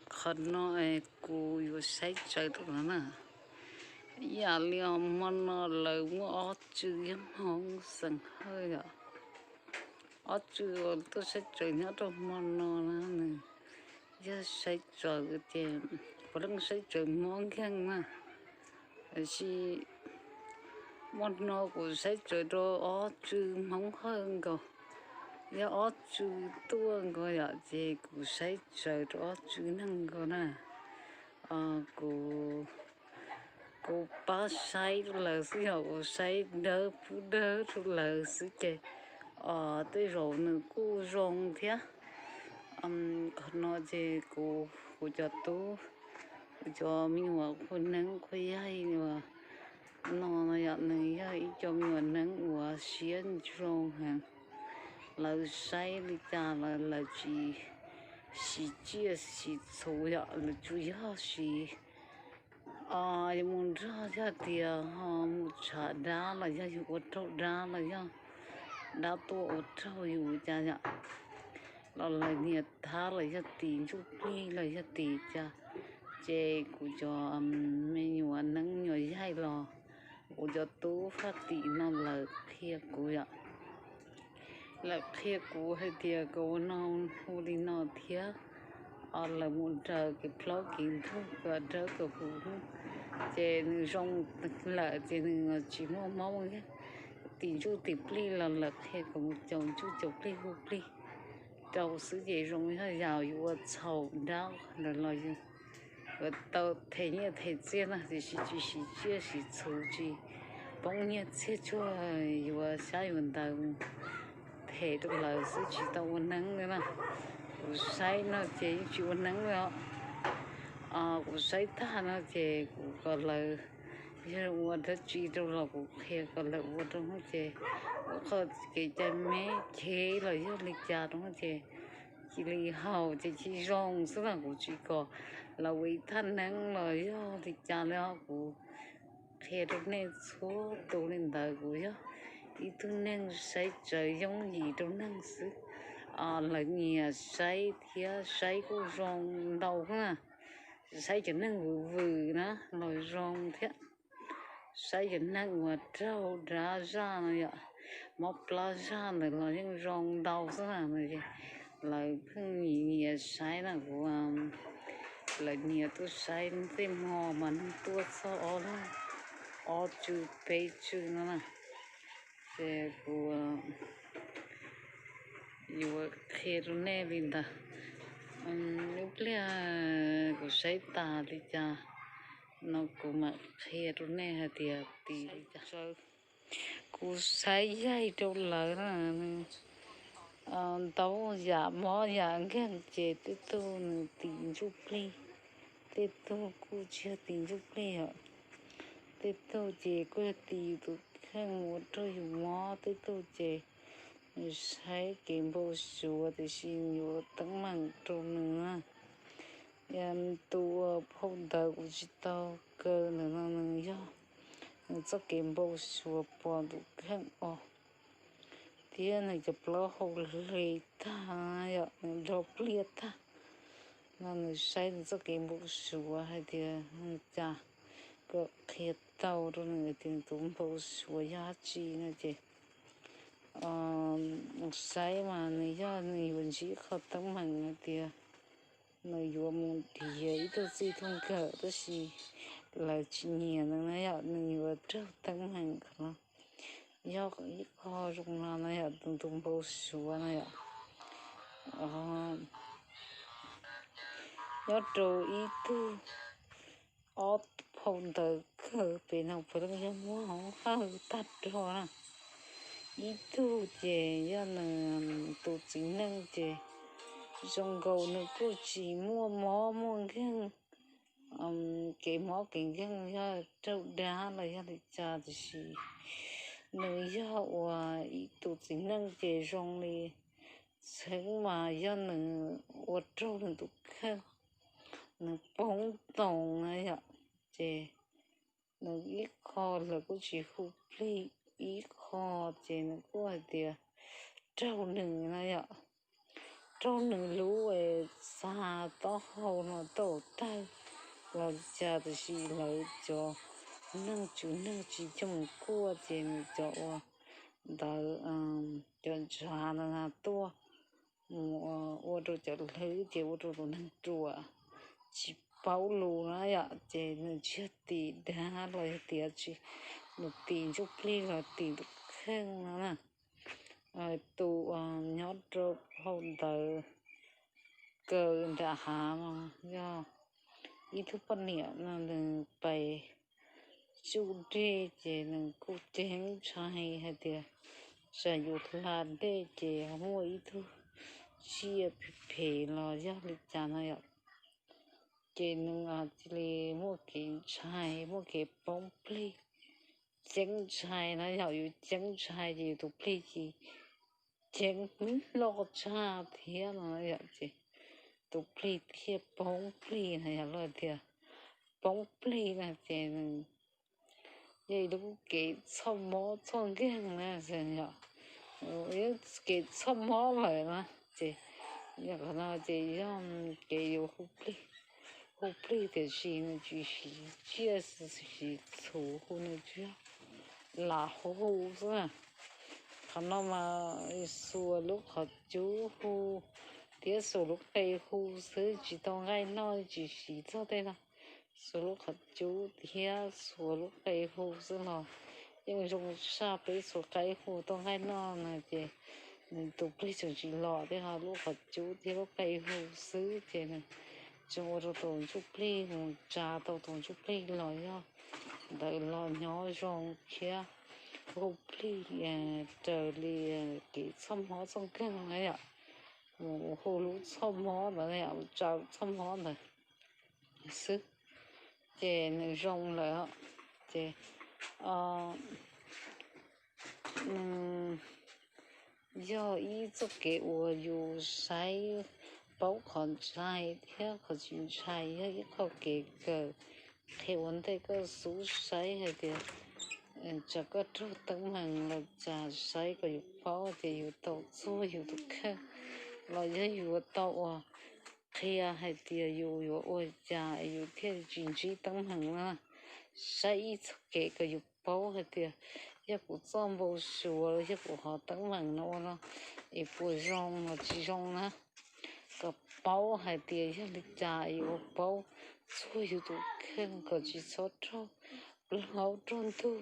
Qhov no kuv yuav saib tsawv rau no na. Ib yam li hmo no lawv muaj ob tswv yog Hmoob Xeem Hawj yom. Ob tswv uas tuaj saib tsawv nyob rau hmo no na, nws yog saib tsawv ces puav leej saib tsawv mob nkeeg na. Tiam sis hmo no kuv saib tsawv rau ob tswv Hmoob Hawj nkaus, yog ob tswv tuaj nkaus yom, ces kuv saib tsawv rau ob tswv neeg nkaus na. Kuv, kuv pab saib rau lawv xwb yom, kuv saib dawb pub dawb rau lawv xwb ces tej zaum nws kuj zoo thiab. Qhov no ces kuv, kuv cov tub, kuv cov me nyuam qhua neeb qhua yaig uas no no yom, nws yog ib co me nyuam neeb uas siab zoo heev. Lawv saib li cas los lawv tsis siv tsiaj siv txhuv yom, lawv tsuas yog siv, yus mus nrog yog tias ho mus tshav dab los yog yus ua raug dab los yog dab tuaj ua raug yus cas yom, los lawv nias thab los yog tis ntsuj plig los yog tis cas, ces kuv cov me nyuam neeb nyuam yaig los kuv cov tub faj tim no lawv qhia kuv yom. Lawv qhia kuv hais tias kom ua no, ua li no thiab. Lawv mus raws kev plaub kev ntug kom dawb kom huv, ces nws zoo lawm ces nws tsis muaj mob muaj nkeeg. Tim ntsuj tim plig los lawv qhia kom mus caum ntsuj caum plig hu plig rau xwb ces zoo yog yam yus ua txhaum dab lawm los yuav tau them nyiaj them txiaj na, tiam sis tsis siv tsiaj siv txhuv tsis poob nyiaj txiag tsuag, yuav xyab yuav ntawv them rau lawv xwb tsis tau ua neeb li na. Kuv saib no ces yeej tsis ua neeb li os. Kuv saib tag no ces kuv kom lawv, yog ua dab tsi rau los kuv qhia kom lawv ua rau ces ua qhov kev cai me chev los yog li cas rau ces cia li haus ces cia zoo xwb na, kuv tsis kom lawv ua ib thaj neeb los yog li cas li os. Kuv qhia rau nej txhua tus li ntawd, kuv yog ib tug neeg saib tsawv yooj yim rau neeg xwb. Lawv nyiam saib thiab saib kuj zoo ntau na. Saib cov neeg vwm vwm na los zoo thiab. Saib cov neeg uas raug dab zaj no yom, mob plab zaj ntawd los yeej zoo ntau xwb na. Lawv pheej nyiam nyiam saib na, kuv, lawv nyiam tuaj saib. Tej hmo mas neeg tuaj txog ob lab, ob tswv peb tswv no na. Ces kuv yuav qhia rau nej li ntawd. Ib pliag kuv saib tas li cas no kuv mam qhia rau nej hais tias tis li cas. Kuv saib yaig rau lawv na, ntau yam mob yam nkeeg ces tej tug nws tis ntsuj plig, tej tug kuj tsis yog tis ntsuj plig os. Tej tug ces kuj yog tis yus tus kheej ua rau yus mob, tej tug ces nws saib kev npau suav tiam sis yuav teeb meem rau nws na. Tus uas phau ntawv kuv tsis tau kaw ntawm no nws yog nws txoj kev npau suav pom tus kheej os, thiab nws cov plaub hau hle tag, yog nws do pliaj tag no nws saib nws txoj kev npau suav hais tias cas kom qhia tau rau nws tias nws tus npau suav yog dab tsi no ces saib mas nws yog nws yuav ntsib qhov teeb meem hais tias nws yuav mus nrhiav ib tug txij tug nkawm tab sis lawv tsis nyiam nws na yom, nws yuav raug teeb meem qhov no. Yog ib qho zoo no na yom, tus npau suav na yom. Nyob rau ib tug, ob phau ntawv kawg pem no puav leej yog muab hauv hawj tag nrho na. Ib tug ces yog nws tus txiv neej ces zoo nkaus nws kuj tsis muaj mob muaj nkeeg, kev mob kev nkeeg yog raug dab los yog li cas tiam sis nws yog uas ib tus txiv neej ces zoo li txheeb mas yog nws ua raug nws tus kheej, nws poob toos na yom, ces nws ib qho lawv kuj tsis hu plig, ib qho ces nws kuj hais tias raug nws na yom, raug nws lub xav taub hau no tau tawg los cas, tiam sis lawv cov neeg tswv neeg tsis coj mus kuaj ces nws cov ua ntawd, cov ntsav no tuaj mus ua rau cov hlwb ces ua rau tus neeg ruam tsis paub lus na yom, ces nws tsis yog tim dab los yog tias tsis, nws tim ntsuj plig los tim tus kheej no na. Tus nyob rau hauv ntawd kaw nram hav no yog ib tug poj niam no nws pais tsuj dej ces nws kuj ceeb ntshai hais tias tsam yus hla dej ces muaj ib tug tsiaj phem phem los yog li cas no yom. Ces nws cia li muaj kev ntshai, muaj kev poob plig, ceeb ntshai na yom. Yus ceeb ntshai ces yus tus plig ces ceeb loj tshaj thiab no yom, ces tus plig thiaj poob plig na yom. Luag tias poob plig na ces nws yog ib lub kev txhoj mob txhoj nkeeg na yom, kev txhoj mob lawm na. Ces yog qhov no ces yog kev yus hu plig, hu plig tiam sis nws tsis siv tsiaj siv txhu, hu nws tsuas yog lam hu hu xwb. Qhov no mas xuas lub qhov cub hu thiab xuas lub qe hu xwb, tsis tau nqaij noj, tsis siv txog tej no. Xuas lub qhov cub thiab xuas lub qe hu xwb los yeej zoo tshaj peb xuas qaib hu tau nqaij noj no ces nws tus plig tseem tsis los thiab, ho lub qhov cub thiab lub qe hu xwb ces nws tseem ua rau tus ntsuj plig mus tsa tau tus ntsuj plig los yog ntawd los nyob zoo thiab hu plig raws li kev txhoj mob txhoj nkeeg na yom. Mus hu lub txhoj mob ntawd, tsa txhoj mob ntawd xwb ces nws zoo lawm. Ces nws yog ib txoj kev uas yus saib paub qhov ntshai thiab qhov tsis ntshai, yog ib qho kev kawm qhia ua ntej koj xub saib hais tias tsam koj raug teeb meem los tsam saib kom yus paub tias yus tau txuag yus tus kheej los yog yus tau ua qhia hais tias yus yuav ua cas yus thiaj tsis ntsib teeb meem na. Saib ib txoj kev kom yus paub hais tias yog kuv txoj npau suav los yog kuv qhov teeb meem no ua no es puas zoo los tsis zoo na. Kom paub hais tias yog li cas yuav paub txuag yus tus kheej kom tsis txhob raug plaub raug ntug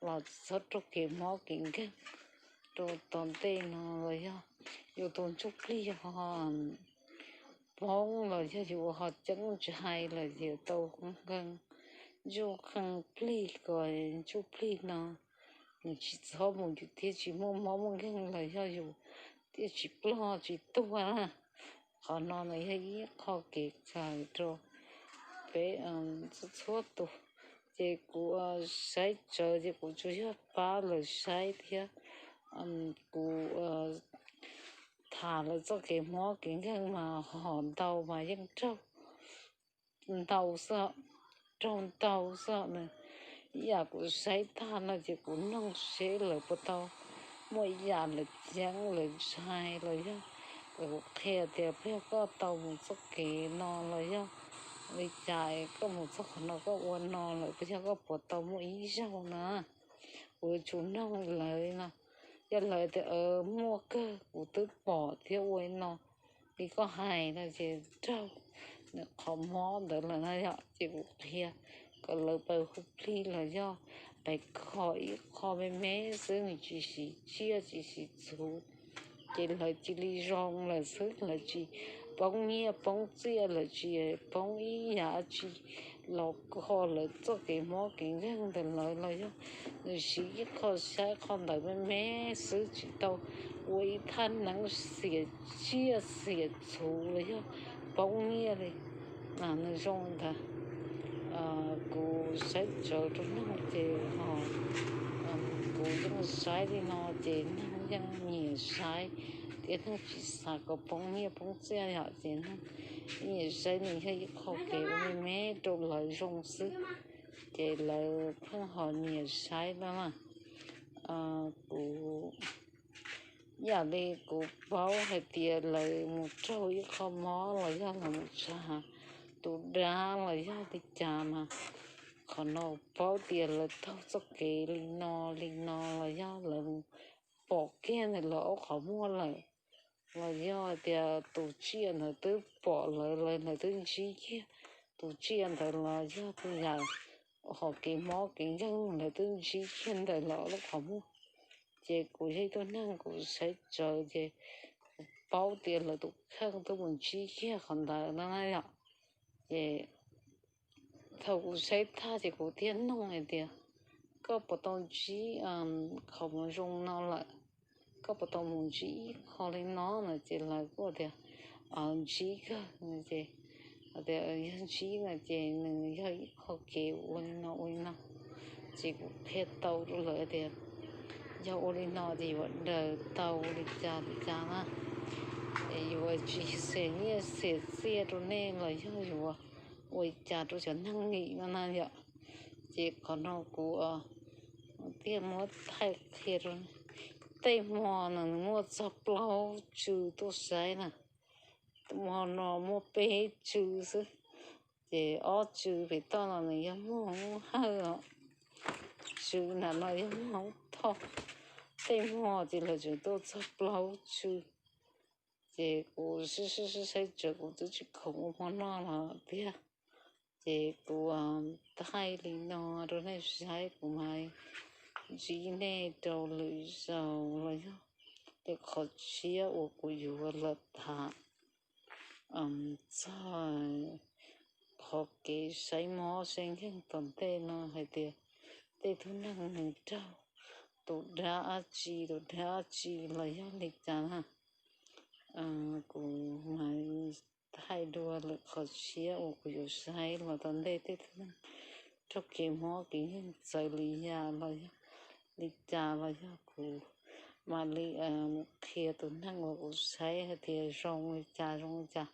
los tsis txhob raug kev mob kev nkeeg rau tom ntej no los yog yus tus ntsuj plig ho poob los yog yus ho ceeb ntshai los yuav tau nkees ntsuj qees plig kom ntsuj plig no nws tsis txhob mus yus thiaj tsis muaj mob muaj nkeeg los yog yus thiaj tsis ploj tsis tuag na. Qhov no nws yog ib qho kev kawm rau peb txhua txhua tus. Ces kuv saib tsawv ces kuv tsuas yog pab lawv saib thiab kuv tham lawv txoj kev mob kev nkeeg mas ho ntau mas yeej raug ntau xwb, raug ntau xwb na. Ib yam kuv saib tag no ces kuv noog seb lawv puas tau muaj ib yam lawv ceeb lawv ntshai los yog kuv qhia tias puas yog koj tau mus txoj kev no los yog li cas koj mus txoj qhov no koj ua no lawm puas yog koj puas tau muaj ib zaug na. Kuv yuav tsum noog lawv no, yog lawv tias muaj kawg kuv twb pom thiab ua li no li koj hais no ces raug nws qhov mob ntawd lawm na yom. Ces kuv qhia kom lawv pais hu plig los yog pais kho ib qho me me xwb, nws tsis siv tsiaj tsis siv txhuv, ces lawv cia li zoo lawm xwb, lawv tsis poob nyiaj poob txiaj, lawv tsis poob ib yam tsi los kho lawv txoj kev mob kev nkeeg ntawd lawm los yog nws siv ib qho saib qho ntawd me me xwb, tsis tau ua ib thaj neeb xiam tsiaj xiam txhuv los yog poob nyiaj li. Nws zoo ntawd. Kuv saib tsawv rau noog ces ho kuv yeej saib li no ces noog yeej nyiam saib, thiab noog tsis xav kom poob nyiaj poob txiaj yom, ces noog nyiam saib nws yog ib qho kev ua me me rau lawv zoo xwb, ces lawv pheej ho nyiam saib no na. Kuv Yam li kuv paub hais tias lawv mus raug ib qho mob los yog lawv mus tsa tus dab los yog li cas mas, qhov no paub tias lawv taug txoj kev li no li no los yog lawv mus pom kiag ntawm lawv ob qhov muag lawm, los yog tias tus tsiaj ntawd twb pom lawv, lawv twb ntsib kiag tus tsiaj ntawd los yog tus yam hom kev mob kev nkeeg lawv twb ntsib kiag ntawm lawv ob lub qhov muag. Ces kuv yog ib tug neeg kuv saib tsawv ces kuv paub tias lawv tus kheej twb mus ntsib kiag qhov ntawd no na yom. Ces thaum kuv saib tag ces kuv thiaj noog hais tias, koj puas tau ntsib qhov mus zoo no lawm? Koj puas tau mus ntsib ib qho li no na? Ces lawv kuj tias ntsib kawg ces, tias yog ntsib no ces nws yog ib qho kev ua li no ua li no. Ces kuv qhia tau rau lawv tias yog ua li no ces yuav daws tau li cas li cas na, es yuav tsis xiam nyiaj xiam txiaj rau nej los yog yuav ua li cas rau cov neeg nim no na yom. Ces qhov no kuv thiaj muab thaij qhia rau, tej hmo no nws muaj txog plaub tsw tuaj saib na, hmo no muaj peb tsw xwb, ces ob tsw pem toj no nws yog muag hawj os, tsw nram no yog muag thoj, tej hmo ces lawv tseem tuaj txog plaub tsw. Ces kuv saib saib saib tsawv kuv twb tsis khoom ua hmo noj los tiag. Ces kuv thaij li no rau nej saib, kuv mam ntsib nej rau lwm zaus los yog li qhov tshiab uas kuv yuav los tham txog qhov kev saib mob saib nkeeg tom ntej no hais tias tej tug neeg nws raug tus dab dab tsi tus dab dab tsi los yog li cas na. Kuv mas thaij dua lwm qhov tshiab uas kuv yuav saib los tom ntej tej tug neeg raug kev mob kev nkeeg txawv li yam los yog li cas los yog kuv mam li mus qhia tus neeg uas kuv saib hais tias zoo li cas zoo li cas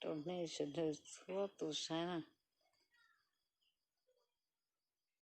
rau nej sawv daws txhua tus saib na.